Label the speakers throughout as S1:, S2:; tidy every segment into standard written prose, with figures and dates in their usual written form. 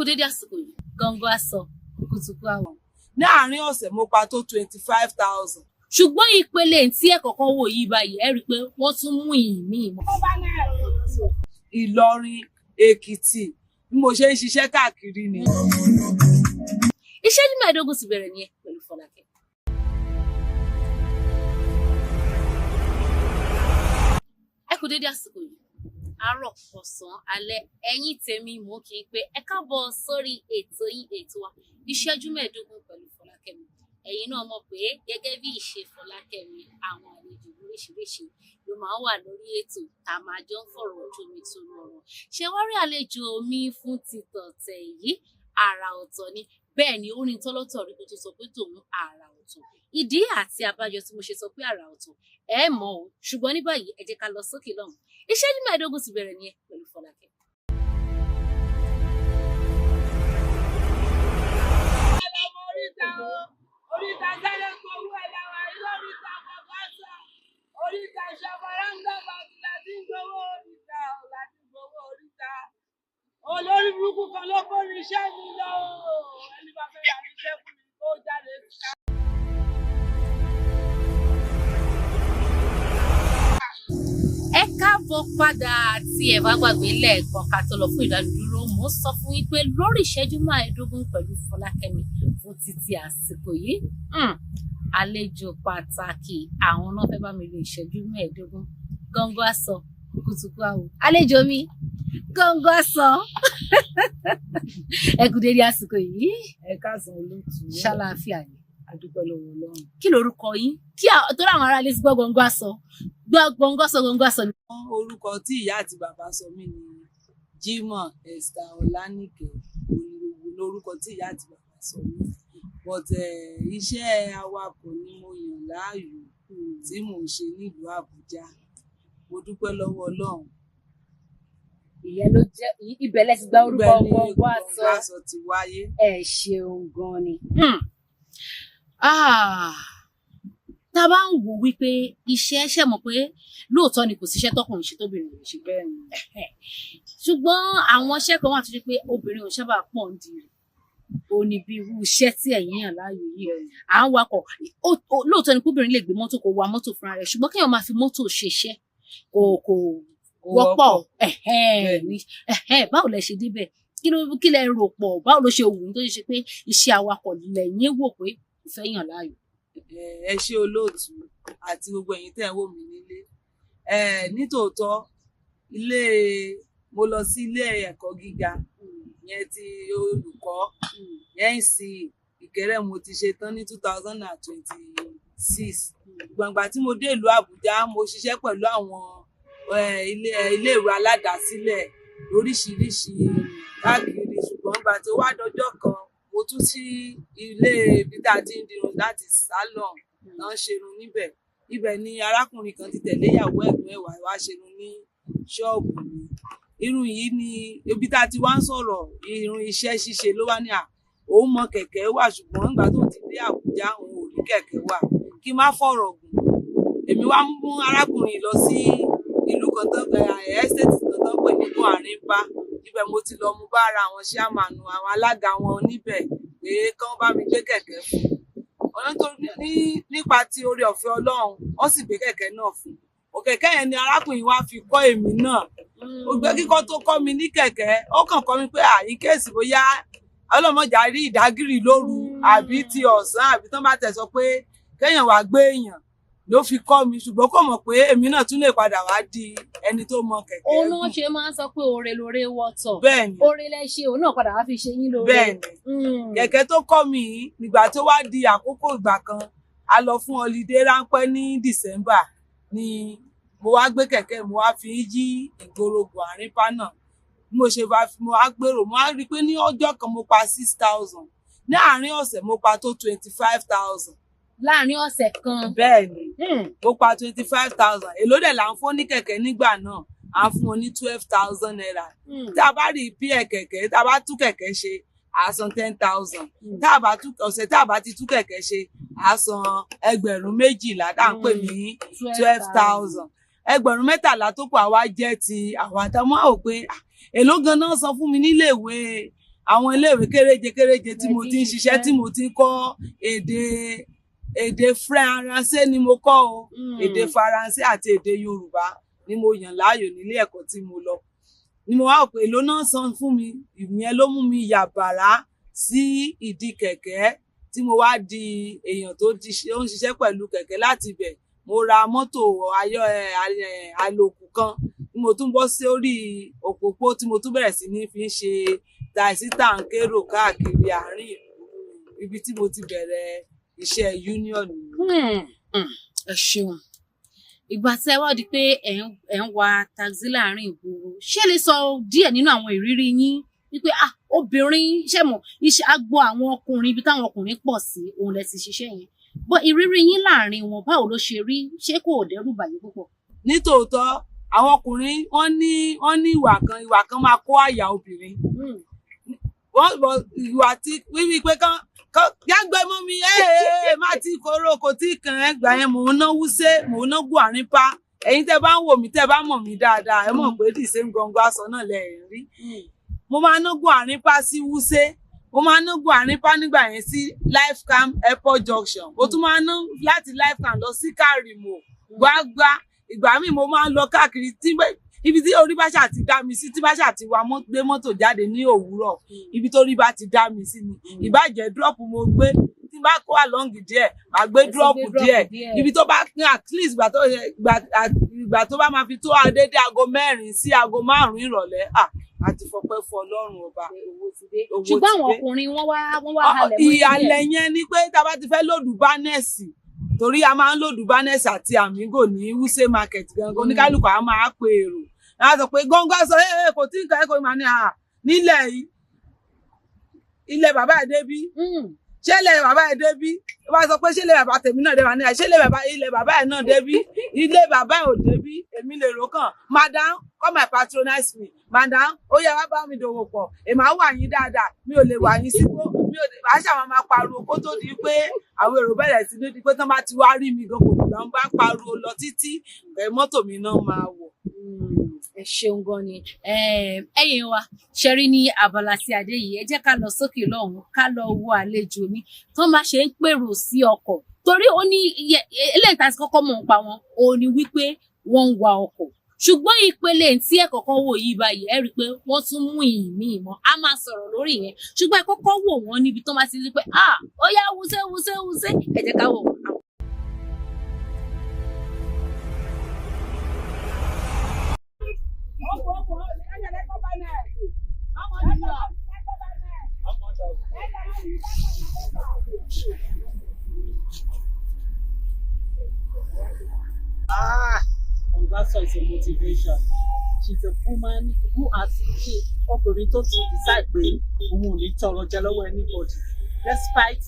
S1: Dédé àsìkò yìí, gọ́ngọ́ aṣọ kùtùkù àwọn.
S2: Ní àárín ọ̀sẹ̀, mo pa tó 25,000.
S1: Ṣùgbọ́n ìpele tí ẹ kọ́kọ́ wò yìí báyìí, ẹ rí i pé wọ́n tún mú ìmíì mọ́.
S2: Ìlọrin, Èkìtì, bí mo ṣe ń ṣiṣẹ́ káàkiri ni.
S1: Ìṣẹ́jú 15 ti bẹ̀rẹ̀ nìyẹn pẹ̀lú Fọlákẹ́. Ẹ kú dédé àsìkò yìí, àárọ̀, ọ̀sán, alẹ́, ẹ̀yin tèmi, mò ń kí n pé ẹ káàbọ̀ sórí ètò yín, ètò wa, Ìṣẹ́jú 15 pẹ̀lú Fọlákẹ́mi. Ẹ̀yin náà mọ̀ pé gẹ́gẹ́ bí ìṣe Fọlákẹ́mi, àwọn àlejò lóríṣiríṣi ló máa ń wà lórí ètò tá a máa jọ ń fọ̀rọ̀ jomi toro ọ̀rọ̀. Ṣé wá rí àlejò mi fún títọ̀tẹ̀ yìí, àrà ọ̀tọ̀ ni. Bẹ́ẹ̀ ni, orin tọ́lọ́tọ̀ rí kó tó sọ pé tòun àrà ọ̀tọ̀. Ìdí àti àbájọ tí mo ṣe sọ pé àrà ọ̀tọ̀, ẹ mọ̀ o. Ṣùgbọ́n ní báyìí, ẹ jẹ́ ká lọ sókè lọ́hùn. Ìṣẹ́jú 15 ti bẹ̀rẹ̀ nìyẹn pẹ̀lú Fọlákẹ́.
S2: Ọmọ oríta o, oríta sáré gbowó ẹ̀ làwọn àrí lóríta bọ̀gọ́sà, oríta ṣàfàràǹdà bàtì láti ń gbowó oríta o, láti ń gbowó oríta. Olórí burúkú kan ló kó irinṣẹ́ mi lọ o, ẹni bá fẹ́ ra irinṣẹ́ fún mi kó jáde síta.
S1: Ẹ káàbọ̀ padà. Tí ẹ bá gbàgbé lẹ́ẹ̀kan ká tó lọ fún ìdánidúró, mo sọ fún yín pé lórí Ìṣẹ́jú 15 pẹ̀lú Fọlákẹ́mi fún títí àsìkò yìí, àlejò pàtàkì àwọn náà fẹ́ bá mi lo ìṣẹ́jú 15. Gọ́ngọ́ aṣọ kùtùkù àwò, àlejò mi, gọ́ngọ́ aṣọ, ẹ kú dédé àsìkò yìí.
S2: Ẹ káàsán, olóòtú.
S1: Ṣàlàáfíà ni?
S2: A dúpẹ́ lọ́wọ́ Ọlọ́run.
S1: Kí lorúkọ yín? Kí torí àwọn aráalé ti gbọ́ gọ́ngọ́ aṣọ, gbọ́ gọ́ngọ́ aṣọ, gọ́ngọ́ aṣọ.
S2: Orúkọ tí ìyá àti bàbá sọ mí ni Jimoh Esther Ọlánìkẹ́. Onírúurú lórúkọ tí ìyá àti bàbá sọ mí, but iṣẹ́ awakọ̀ ni mo yàn láàyò tí mò ń ṣe nílùú Àbújá. Mo dúpẹ́ lọ́wọ́ Ọlọ́run.
S1: Ìyẹn ló jẹ́ ibẹ̀ lẹ ti gba orúkọ
S2: Ibẹ̀ ni
S1: gọ́ngọ́ aṣọ.
S2: Gọ́ngọ́ aṣọ ti wáyé.
S1: Ẹ ṣeun gan ni. Tá a bá ń wò wípé iṣẹ́ ṣe mọ̀ pé lóòótọ́ ni kò síṣẹ́ tọkùnrin ṣe tóbìnrin ò lè ṣe.
S2: Bẹ́ẹ̀ ni.
S1: Ṣùgbọ́n àwọn iṣẹ́ kan wà tó ṣe pé obìnrin ò sábà pọ̀ ń di rẹ̀. Ó ní bí irú iṣẹ́ tí ẹ̀yin yàn láàyò yìí, à ń wakọ̀. Lóòótọ́ ni kóbìnrin lè gbé mọ́tò, kó wa mọ́tò fúnra rẹ̀, ṣùgbọ́n kéèyàn máa fi mọ́tò ṣiṣẹ́ kò
S2: Kò
S1: wọ́pọ̀.
S2: Bẹ́ẹ̀ni.
S1: Báwo lẹ ṣe débẹ̀? Kí lẹ rò pọ̀? Báwo ló ṣe wù ú tó ṣe pé iṣẹ́ awakọ̀ lẹ́yìn wò pé kò fẹ́ yàn láàyò?
S2: Ẹ ṣé, olóòtú, àti gbogbo ẹ̀yin tẹ́ ẹ̀ ń wò mí nílé. Nítòótọ́, ilé mo lọ sí ilé ẹ̀kọ́ gíga yẹn ti olùkọ́ NCE Ìkẹrẹ. Mo ti ṣe tán ní 2026. Gbọ̀ngbà tí mo dé ìlú Àbújá, mo ṣiṣẹ́ pẹ̀lú àwọn iléèwé aládàásílẹ̀ lóríṣiríṣi káàkiri. Ṣùgbọ́n ìgbà tó wá dọjọ́ kan, mo tún sí ilé ibi tá a ti ń dirun láti salon náà ń ṣerun níbẹ̀. Ibẹ̀ ni arákùnrin kan ti tẹ̀lé ìyàwó ẹ̀gbọ́n ẹ̀ wá wá ṣerun ní ṣọ́ọ̀bù mi. Irun yìí ni ibi tá a ti wá ń sọ̀rọ̀ irun iṣẹ́ ṣíṣe ló wá ní à òun mọ kẹ̀kẹ́ wà, ṣùgbọ́n ìgbà tó ti dé Àbújá, òun ò rí kẹ̀kẹ́ wà. Kí n má fọ̀rọ̀ gùn, èmi wá mú arákùnrin yìí lọ sí ìlú kan tó estate kan tó ń pè ní Gwarinpa. Ibẹ̀ mo ti lọ mú bá ara àwọn chairman, àwọn alága wọn níbẹ̀, pé kán bá mi gbé kẹ̀kẹ́ fún un. Ọ̀nà tó ní nípa ti oore ọ̀fẹ́ Ọlọ́run, wọ́n sì gbé kẹ̀kẹ́ náà fún un. Kẹ̀kẹ́ yẹn ni arákùnrin wa fi kọ́ èmi náà. Ó gbé kíkọ́ tó kọ́ mi ní kẹ̀kẹ́, ó kàn kọ́ mi pé àyín kéèsì bóyá ọlọ́mọjà rí ìdágìrì lóru àbí ti ọ̀sán àbí tán bá tẹ̀ sọ pé kéèyàn wá gbé èèyàn ló fi kọ́ mi. Ṣùgbọ́n kò mọ̀ pé èmi náà tún lè padà wá di ẹni tó mọ kẹ̀kẹ́
S1: Òun náà
S2: gùn.
S1: ṣe máa ń sọ pé oore lóore wọ́tọ̀.
S2: Bẹ́ẹ̀ ni.
S1: Oore lẹ ṣe, òun náà padà wá fi ṣe yín lóore.
S2: Bẹ́ẹ̀ ni. Kẹ̀kẹ́ tó kọ́ mi yìí, nígbà tó wá di àkókò ìgbà kan, a lọ fún holiday ráńpẹ́ ní December, ni mo wá gbé kẹ̀kẹ́, mo wá fi ń yí ìgboro Gwarinpa náà. Bí mo ṣe bá mo wá gbèrò, mo wá rí i pé ní ọjọ́ kan mo pa 6,000. Ní àárín ọ̀sẹ̀, mo pa tó 25,000.
S1: Láàrin ọ̀sẹ̀ kan?
S2: Bẹ́ẹ̀ ni, mo pa 25,000. Èló dẹ̀ là ń fún ní kẹ̀kẹ́ nígbà náà? À ń fún wọn ní ₦12,000. Tá a bá rí pí ẹ̀ kẹ̀kẹ́, tá a bá tú kẹ̀kẹ́ ṣe, à á san 10,000. Tá a bá tú ọ̀sẹ̀, tá a bá ti tú kẹ̀kẹ́ ṣe, à á san 12,000, tá à ń pè ní 12,000. 13,000 tó kù àwa jẹ́ ti àwa. Tá a máa wò pé, ah, èló ganan san fún mi níléèwé. Àwọn iléèwé kéréje kéréje tí mo ti ń ṣiṣẹ́, tí mo ti ń kọ́ èdè Faransé ni mo kọ́ o. Èdè Faransé àti èdè Yorùbá ni mo yàn láàyò nílé ẹ̀kọ́ tí mo lọ. Ni mo wá rò pé èló náà san fún mi. Ìyẹn ló mú mi yà bàrá sí ìdí kẹ̀kẹ́, tí mo wá di èèyàn tó ń ṣiṣẹ́ pẹ̀lú kẹ̀kẹ́. Láti ibẹ̀, mo ra mọ́tò ayọ́ ẹ àlòkù kan tí mo tún bọ́ sórí òpópó, tí mo tún bẹ̀rẹ̀ sí ní fi ń ṣe taxi tàǹkérò káàkiri àárín ìlú, ibi tí mo ti bẹ̀rẹ̀ iṣẹ́ union nìyẹn.
S1: Ẹ ṣeun. Ìgbà tí ẹ wá di pé ẹ̀ ń wa taxi láàrin ìgboro, ṣé lè sọ díẹ̀ nínú àwọn ìrírí yín wípé, ah, obìnrin ṣe mọ̀ iṣẹ́ agbo àwọn ọkùnrin, ibi táwọn ọkùnrin pọ̀ sí òun lẹ ti ṣiṣẹ́ yẹn bọ́, ìrírí yín láàrin wọn, báwo ló ṣe rí? Ṣé kò dẹ́rù bà yín púpọ̀?
S2: Nítòótọ́, àwọn ọkùnrin wọ́n ní ìwà kan máa kó àyà obìnrin. Wọ́n bọ ìwà tí wíwí pé kán jágbe mọ́ mi, ẹ má ti kóró kò tí kàn ẹ́. Gbà yẹn, mò ń ná Wuse, mò ń ná Gwarinpa. Ẹ̀yin tẹ́ bá ń wò mí, tẹ́ bá mọ̀ mí dáadáa, ẹ mọ̀ pé the same gangan aṣọ náà lẹ ń rí. Mo máa ń ná Gwarinpa sí Wuse, mo máa ń ná Gwarinpa nígbà yẹn sí Life Camp, Airport Junction. Mo tún máa ń ná láti Life Camp lọ sí Kàrìmò gbágbá. Ìgbà míì, mo máa ń lọ káàkiri tí ibi tí orí bá ṣáà ti dá mi sí, tí bá ṣáà ti wa gbé mọ́tò jáde ní òwúrọ̀, ibi tó rí bá ti dá mi sí ni. Ìbàjẹ́ drop mo gbé, tí bá kó along díẹ̀, màá gbé drop díẹ̀. Ibi tó bá ní, at least ìgbà tó bá máa fi tó dédé aago 4 sí aago 5 ìrọ̀lẹ́, àti fọpẹ́ fún Ọlọ́run ọba.
S1: Ṣùgbọ́n àwọn ọkùnrin wọ́n wá halẹ̀ mọ́.
S2: Ìhàlẹ̀ yẹn ni pé tá a bá ti fẹ́ load Banex, torí a máa ń load Banex àti Amigo ní Wuse Market gangan, oníkálukú a máa pe èrò á sọ pé gángan sọ ẹ kò tí nǹkan ẹ kò máa ní à nílẹ̀ yìí, ilẹ̀ bàbá ẹ̀ débí, ṣé ilẹ̀ bàbá ẹ̀ débí? Ó bá sọ pé ṣé ilẹ̀ bàbá tèmi náà débí, ní ṣé ilẹ̀ bàbá, ilẹ̀ bàbá ẹ̀ náà débí? Ilé bàbá ẹ̀ ò débí. Èmi lè rò kàn, "Madam, come and patronize me. Madam, ó yẹ wá bá mi dòwò pọ̀, èmi á wà yín dáadáa, mi ò lè wà yín sígbó, mi ò lè." Wàá ṣàwọn máa pariwo kó tó di pé àwọn èrò bẹ̀rẹ̀ sí ní di pé tán bá ti wá rí mi gan, kò gbà ń bá pariwo lọ títí ẹ̀, mọ́tò mi náà máa wọ̀.
S1: Ẹ ṣeun gan ni. Ẹ̀yin wa ṣe rí ní abala tí adé yìí, ẹ jẹ́ ká lọ sókè lọ́hùnún, ká lọ wo àlejò mi tó máa ṣe ń pèrò sí ọkọ̀, torí ó ní eléyìí tá a ti kọ́kọ́ mọ̀ nípa wọn, òun ni wípé wọ́n ń wa ọkọ̀, ṣùgbọ́n ìpele tí ẹ kọ́kọ́ wò yìí báyìí, ẹ rí i pé wọ́n tún mú ìmí mọ́. A máa sọ̀rọ̀ lórí yẹn, ṣùgbọ́n ẹ kọ́kọ́ wò wọ́n níbi tó máa ti rí pé, ah, ó yá, Wuse, Wuse, Wuse. Ẹ jẹ́ ká wò wọ́n.
S3: Ah, Ongaso is a motivation. She's a woman who has, she obìnrin tó ti decide pé òun ò ní tọrọ jẹ lọ́wọ́ anybody. Despite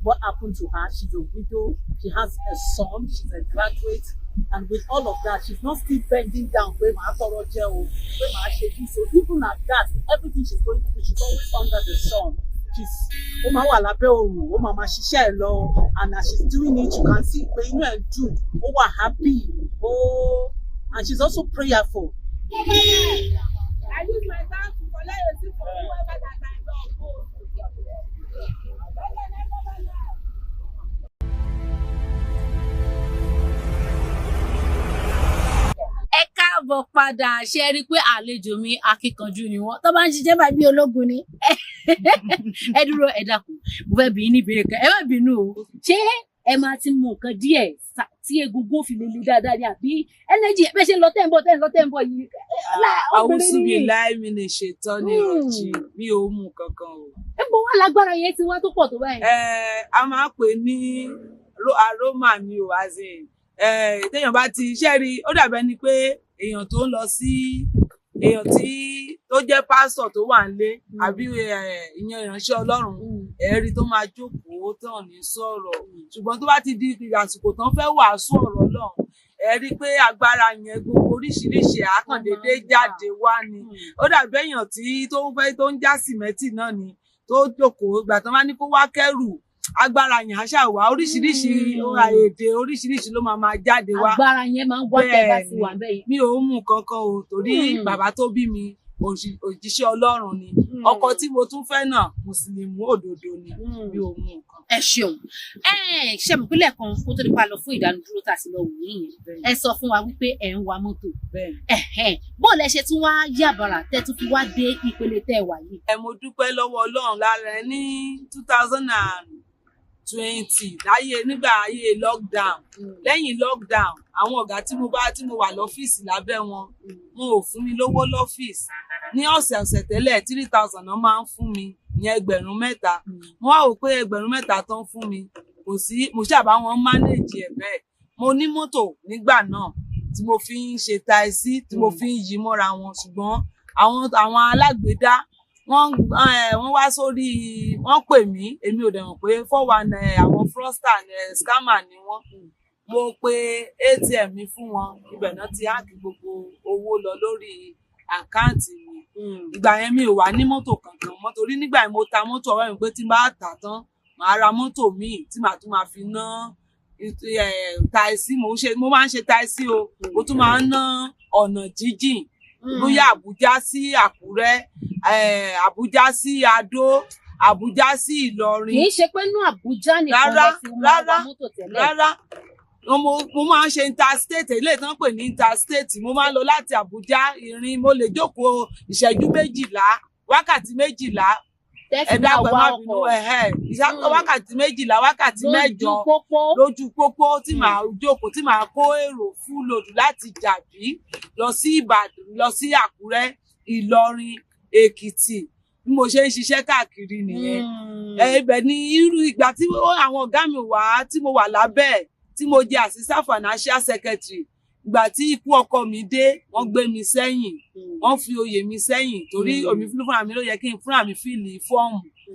S3: what happened to her, she's a widow, she has a son, she's a graduate, and with all of that, she's not still bending down pé màá tọrọ jẹ o, pé màá ṣe kí. So even at that, everything she's going through, she's always under the sun. She's ó máa wà lábẹ́ òrùn, ó máa máa ṣiṣẹ́ ẹ̀ lọ, and as she's doing it, you can see pé inú ẹ̀ dùn, ó wà happy, ó and she's also prayerful.
S2: I use my time to collect receipt for whoever that I don go.
S1: Ẹ káàbọ̀ padà. Ṣe rí i pé àlejò mi, akíkanjú ni wọ́n, tó bá ń ṣiṣẹ́ báyìí bí ológun ni. Ẹ dúró, ẹ dákun, mo fẹ́ bi yín ní ìbéèrè kan, ẹ má bínú o. Ṣé ẹ máa ti mú nǹkan díẹ̀ tí egungun fi lè le dáadáa ni, àbí ẹnẹ́jì bẹ́ẹ̀ ṣe ń lọ tẹ́ ń bọ̀, tẹ́ ń lọ, tẹ́ ń bọ̀ yìí?
S2: Àwùsù bíi láìmí ni ṣètọ́ ní ìrọ̀jì, mi ò mú kankan o.
S1: Ẹ bọ̀ wá, lágbára yẹn ti wá tó pọ̀ tó báyìí?
S2: Ẹ a máa ń pè ní aroma ni o, as in téèyàn bá ti iṣẹ́ rí, ó dàbẹ́ ni pé èèyàn tó ń lọ sí, èèyàn tí tó jẹ́ pásítọ̀ tó wà nílé, àbí ìyẹn ìránṣẹ́ Ọlọ́run, ẹ̀rí tó máa jókòó tán ní sọ̀rọ̀, ṣùgbọ́n tó bá ti di àsìkò tán fẹ́ wàásù ọ̀rọ̀ Ọlọ́run, ẹ rí i pé agbára yẹn, gbogbo oríṣiríṣi àkàndédé jáde wá ni. Ó dàbí èèyàn tí tó ń fẹ́ tó ń já sìmẹ́ǹtì náà ni, tó jókòó, ìgbà tán bá ní kó wá kẹ́rù, agbára yẹn á ṣàwá, oríṣiríṣi èdè oríṣiríṣi ló máa máa jáde wá.
S1: Agbára yẹn máa ń wá tẹ́ bá ti wà bẹ́ẹ̀.
S2: Mi ò mú kankan o, torí bàbá tó bí mi Òjíṣẹ́ Ọlọ́run ni. Ọkọ tí mo tún fẹ́ náà, mùsùlùmí òdodo ni. Mi ò mú nǹkan.
S1: Ẹ ṣeun. Ẹ ṣe mọ̀ pínlẹ̀ kan kó tó nípa lọ fún ìdánudúró tá a sì lọ wò yín yẹn, ẹ sọ fún wa wípé ẹ ń wa mọ́tò.
S2: Bẹ́ẹ̀.
S1: Ẹ̀hẹ́n, bó lẹ ṣe tún wá yàbàrà tẹ́ tún fi wá dé ìpele tẹ́ ẹ wà yìí?
S2: Ẹ, mo dúpẹ́ lọ́wọ́ Ọlọ́run lára ẹ. Ní 2020, láyé nígbà ayé lockdown, lẹ́yìn lockdown, àwọn ọ̀gá tí mo bá, tí mo wà lọ́fíìsì lábẹ́ wọn, wọn ò fún mi lówó lọ́fíìsì ní ọ̀sẹ̀ ọ̀sẹ̀. Tẹ́lẹ̀, 3,000 náà máa ń fún mi, ìyẹn 3,000. Mo wá wò pé 3,000 tán fún mi kò sí, mo ṣàbá wọn manage ẹ̀ bẹ́ẹ̀. Mo ní mọ́tò nígbà náà tí mo fi ń ṣe taxi, tí mo fi ń yí mọ́ra wọn, ṣùgbọ́n àwọn alágbèédá wọ́n wá sórí, wọ́n pè mí. Èmi ò dẹ̀ mọ̀ pé 419, àwọn fraudster, scammer ni wọ́n. Mo pe ATM mi fún wọn, ibẹ̀ náà ti hack gbogbo owó lọ lórí account mi. Ìgbà yẹn, mi ò wá ní mọ́tò kankan mọ́, torí nígbà yẹn mo ta mọ́tò ọ̀rẹ́ mi pé tí n bá tà tán, màá ra mọ́tò míì tí màá tún máa fi ná taxi. Mo ń ṣe, mo máa ń ṣe taxi o. Mo tún máa ń ná ọ̀nà jíjìn, bóyá Àbújá sí Àkúrẹ́, Àbújá sí Adó, Àbújá sí Ìlọrin.
S1: Kì í ṣe pé inú Àbújá nìkan
S2: Rárá,
S1: lẹ ti máa wa
S2: rárá,
S1: mọ́tò tẹ́lẹ̀?
S2: Rárá, mo máa ń ṣe interstate, eléyìí tí wọ́n pè ní interstate. Mo máa ń lọ láti Àbújá, ìrìn mo lè jókòó ìṣẹ́jú 12, wákàtí 12.
S1: Tẹ́
S2: Ẹ
S1: fi máa
S2: dákun, ẹ
S1: wa
S2: má bínú.
S1: ọkọ̀
S2: Ẹ̀hẹ́, wákàtí 12, wákàtí
S1: lójú
S2: 8
S1: pópó.
S2: Lójú pópó, tí màá jókòó, tí màá kó èrò full load láti Jàbí lọ sí Ìbàdàn, lọ sí Àkúrẹ́, Ìlọrin, Èkìtì. Bí mo ṣe ń ṣiṣẹ́ káàkiri nìyẹn. Ẹ, ibẹ̀ ni irú ìgbà tí àwọn ọ̀gá mi wá, tí mo wà lábẹ́ ẹ̀, tí mo jẹ́ assistant financial secretary. Ìgbà tí ikú ọkọ mi dé, wọ́n gbé mi sẹ́yìn, wọ́n fi oyè mi sẹ́yìn, torí èmi fúnra mi ló yẹ kí n fúnra mi fill form,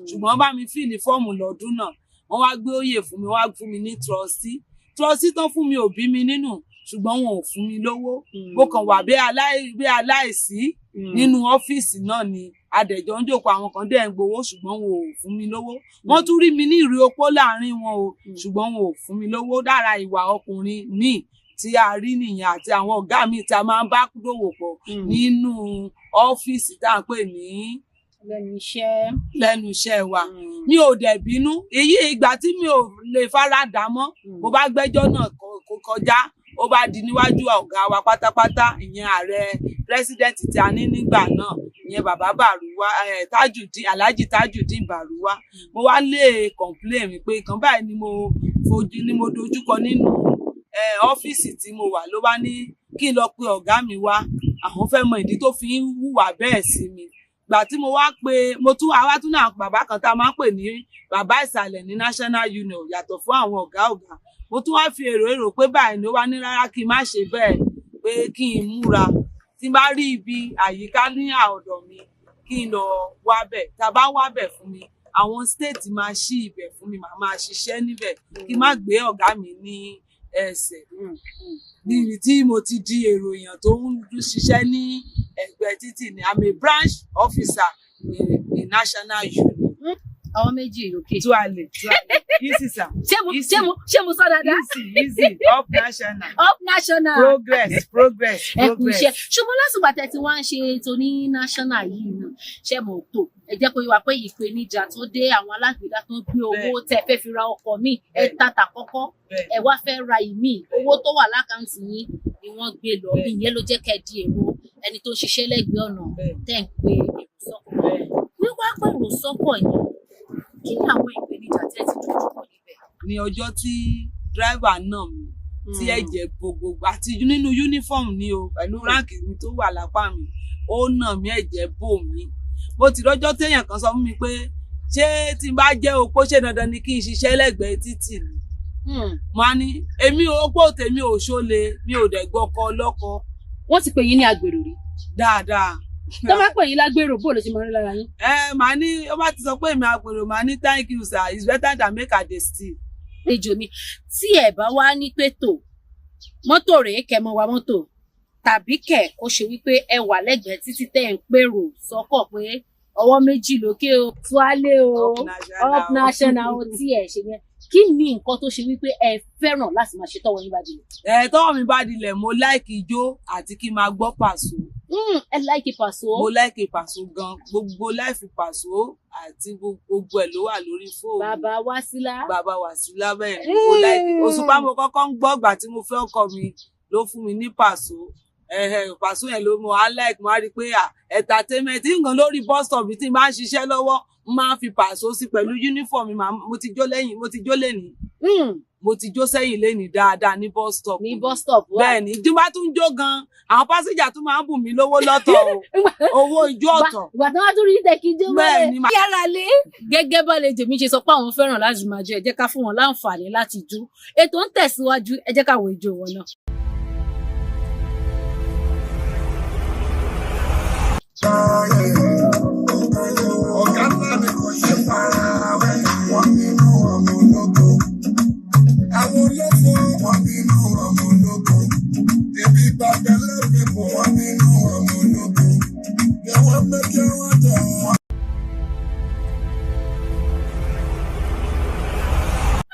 S2: ṣùgbọ́n wọ́n bá mi fill form lọ́dún náà. Wọ́n wá gbé oyè fún mi, wọ́n wá fún mi ní trustee. Trustee tán fún mi ò bí mi nínú, ṣùgbọ́n wọn ò fún mi lówó. Mo kàn wà bí aláìsí nínú ọ́fíìsì náà ni. Adẹ̀jọ́ ń jókòó, àwọn kan dẹ̀ ń gbowó, ṣùgbọ́n wọn ò fún mi lówó. Wọ́n tún rí mi ní ìrí opó láàrin wọn o, ṣùgbọ́n wọn ò fún mi lówó. Lára ìwà ọkùnrin míì tí a rí nìyẹn, àti àwọn ọ̀gá míì tí a máa ń bá dòwò pọ̀ nínú ọ́fíìsì tá à ń pè ní
S1: lẹ́nu iṣẹ́.
S2: Lẹ́nu iṣẹ́ wa. Mi ò dẹ̀ bínú. Èyí ìgbà tí mi ò lè fara dà mọ́, mo bá gbẹ́jọ́ náà kọjá. Ó bá di níwájú ọ̀gá wa pátápátá, ìyẹn ààrẹ, president tí a ní nígbà náà, ìyẹn bàbá Bàrúwá, Tajudeen, Alhaji Tajudeen Bàrúwá. Mo wá lè complain mi pé nǹkan báyìí ni mo fojú ni mo dojúkọ nínú ọ́fíìsì tí mo wà. Ló bá ní kí n lọ pe ọ̀gá mi wá, àwọn fẹ́ mọ ìdí tó fi ń hùwà bẹ́ẹ̀ sí mi. Gbà tí mo wá pé, mo tún àwa tún náà bàbá kan tá a máa ń pè ní bàbá ìsàlẹ̀ ní National Union, yàtọ̀ fún àwọn ọ̀gá ọ̀gá. Mo tún wá fi èrò èrò pé báyìí ni. Ó wá ní rárá, kí n má ṣe bẹ́ẹ̀, pé kí n múra, tí n bá rí ibi àyíká ní ọ̀dọ̀ mi, kí n lọ wá bẹ̀. Tá a bá wá bẹ̀ fún mi, àwọn state máa ṣí ibẹ̀ fún mi, màá máa ṣiṣẹ́ níbẹ̀, kí n má gbé ọ̀gá mi ní ẹsẹ̀. Níbi tí mo ti di èrò èèyàn tó ń ṣiṣẹ́ ní ẹ̀gbẹ́ títì ni. I'm a branch officer in National Union.
S1: Àwọn méjì lókè.
S2: Tuale, tuale, easy sir.
S1: Ṣé mo
S2: Easy.
S1: ṣé mo sọ dáadáa?
S2: Easy, easy, up national.
S1: Up national.
S2: Progress, progress.
S1: Ẹ kú iṣẹ́.
S2: Progress.
S1: Ṣùgbọ́n lásìkò àtẹ tí wọ́n ń ṣe ètò ní national yìí náà, ṣé mo tó ẹ jẹ́ kó yé wa pé ìpèníjà tó dé, àwọn alágbèédá tó gbé owó tẹ́ fẹ́ fi ra ọkọ̀ míì, ẹ tàtà kọ́kọ́, ẹ wá fẹ́ ra ìmíì, owó tó wà l'account yín ni wọ́n gbé lọ. Ìyẹn ló jẹ́ kẹ́ di èrò ẹni tó ń ṣiṣẹ́ lẹ́gbẹ̀ẹ́ ọ̀nà tẹ́ ń pe èrò sọ́kọ̀. Wíwá pèrò sọ́kọ̀ yẹn, kí ni àwọn ìpèníjà tẹ́ ti dojú kọ níbẹ̀?
S2: Ní ọjọ́ tí driver náà mi, tí ẹ̀jẹ̀ bo gbogbo, àti nínú uniform ni o, pẹ̀lú rank mi tó wà lápá mi, ó nà mí, ẹ̀jẹ̀ bò mí. Mo ti rọ́jọ́ téèyàn kan sọ fún mi pé ṣé tí n bá jẹ́ opó, ṣé dandan ni kí n ṣiṣẹ́ lẹ́gbẹ̀ẹ́ títì ni? Mo á ní èmi opó tèmi ò ṣóle, mi ò dẹ̀ gbọ́kọ lọ́kọ.
S1: Wọ́n ti pè yín ní agbèrò rí?
S2: Dáadáa.
S1: Tó bá pè yín lágbèrò, bó ló ṣe máa ń rí lára yín?
S2: Ẹ, màá ní, ó bá ti sọ pé èmi àpèrò, màá ní thank you sir, it's better than make I dey steal.
S1: Ejò mi, tí ẹ bá wá ní pé tò mọ́tò rèé, kẹ́ mọ́ wa mọ́tò, tàbí kẹ̀ kó ṣe wípé ẹ wà lẹ́gbẹ̀ẹ́ títí tẹ́ ẹ̀ ń pèrò sọ́kọ̀ pé ọwọ́ méjì lókè o, tuálé o, up national o, tí ẹ ṣe yẹn. Kí ni nǹkan tó ṣe wípé ẹ fẹ́ràn láti máa ṣe tọ́wọ́ yín bá dilẹ̀?
S2: Ẹ tọ́wọ́ mi bá dilẹ̀, mo like ijó àti kí n máa gbọ́ Pàṣọ.
S1: Ẹ like Pàṣọ.
S2: Mo like Pàṣọ gan. Gbogbo live Pàṣọ àti gbogbo ẹ̀ ló wà lórí fóònù.
S1: Bàbá Wásílà.
S2: Bàbá Wàsílà, bẹ́ẹ̀ ni. Mo like Òṣùpá. Mo kọ́kọ́ ń gbọ́ ìgbà tí mo fẹ́ ọkọ mi ló fún mi ní Pàṣọ. Pàṣọ yẹn ló mo á like. Mo á rí i pé entertainment nǹkan lórí bus stop tí n bá ń ṣiṣẹ́ lọ́wọ́, n máa ń fi Pàṣọ sí pẹ̀lú uniform mi. Mo ti jó lẹ́yìn, mo ti jó lẹ́nìí, mo ti jó sẹ́yìn lẹ́nìí dáadáa ní bus stop.
S1: Ní bus stop wa.
S2: Bẹ́ẹ̀ ni. Tí n bá tún jó gan, àwọn passenger tún máa ń bùn mí lówó lọ́tọ̀ o, owó ijó ọ̀tọ̀.
S1: Ìgbà tí wọ́n tún rí tẹ̀ kí jó.
S2: Bẹ́ẹ̀ ni.
S1: Yára lé. Gẹ́gẹ́ bá lè jèmi ṣe sọ pé àwọn fẹ́ràn láti máa jó, ẹ jẹ́ ká fún wọn láǹfààní láti jó. Ètò ń tẹ̀síwájú, ẹ jẹ́ ká wo ijó wọn náà.
S4: Ọ̀gá ńlá ni kò ṣe fara wẹ́. Wọ́n bínú ọmọ ológo. Àwọn olófo wọ́n bínú ọmọ ológo. Ibi gbàgbẹ́ lẹ́fẹ̀ẹ́ wọ́n bínú ọmọ ológo. Yẹ̀wọ́n mẹ́kẹ́ wọ́n tẹ̀ wọ́n.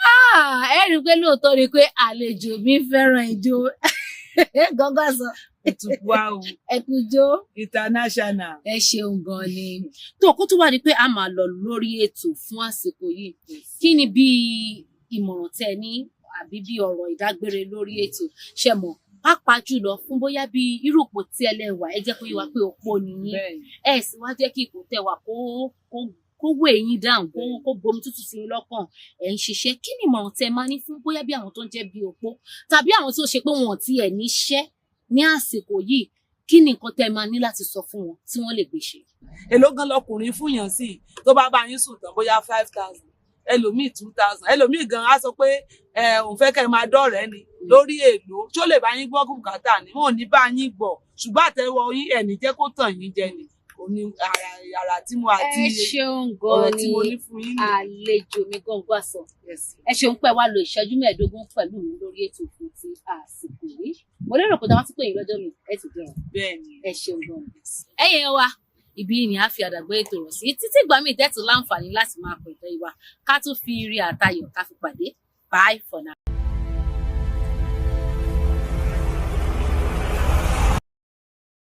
S1: Ah, ẹ rí i pé lóòótọ́ ni pé àlejò mi fẹ́ràn ijó gángan sọ.
S2: Ìtùpá o.
S1: Ẹ kú jó.
S2: International.
S1: Ẹ ṣeun gan ni. Tó kó tó wá di pé a máa lọ lórí ètò fún àsìkò yìí, kí ni bí ìmọ̀ràn tẹ́ ní àbí bí ọ̀rọ̀ ìdágbére lórí ètò ṣe mọ̀, pàápàá jùlọ fún bóyá bí irú ipò tí ẹ lẹ́wà? Ẹ jẹ́ kó yé wa pé opó nìyí. Ẹ sì wá jẹ́ kí ipò tẹ́ wà kó wé yín dáhùn, kó bomi tútù sí yín lọ́kàn. Ẹ̀ ń ṣiṣẹ́. Kí ni ìmọ̀ràn tẹ́ máa ní fún bóyá bí àwọn tó ń jẹ́ bí opó tàbí àwọn tó ṣe pé wọn ò tiẹ̀ níṣẹ́ ní àsìkò yìí? Kí ni nǹkan tẹ́ máa ní láti sọ fún wọn tí wọ́n lè gbé ṣe?
S2: Èló gan lọkùnrin fún yàn sí tó bá bá yín sùn tán? Bóyá 5,000, ẹlòmíì 2,000, ẹlòmíì gan á sọ pé ẹ òun fẹ́ kẹ́ ẹ máa dọ́rẹ̀ẹ́ ni. Lórí èlò tó lè bá yín gbọ́ bùkátà ni, wọn ò ní bá yín gbọ́, ṣùgbọ́n àtẹ́wọ́ yín ẹ̀ ní jẹ́ kó tàn yín jẹ ni. Kò ní àrà tí mo àti
S1: Ẹ ṣeun
S2: ọ̀rọ̀
S1: gan
S2: tí mo
S1: ni.
S2: ní fún yín nìyẹn.
S1: Àlejò mi gángan sọ,
S2: Yes.
S1: ẹ ṣeun pé wá lo ìṣẹ́jú 15 pẹ̀lú mi lórí ètò fún ti àsìkò yìí. Mo lérò pé táwọn ti pè yín lọ́jọ́ mi, ẹ ti dẹ̀rùn.
S2: Bẹ́ẹ̀ ni.
S1: Ẹ ṣeun gan ni. Ẹ̀yin wa, ibi ni a fi àdàgbé ètò rọ̀ sí títí ìgbà míì tẹ́tù láǹfààní láti máa pè tọ́ ìwà ká tún fi ire àtayọ̀ ká fi pàdé. Bye for now.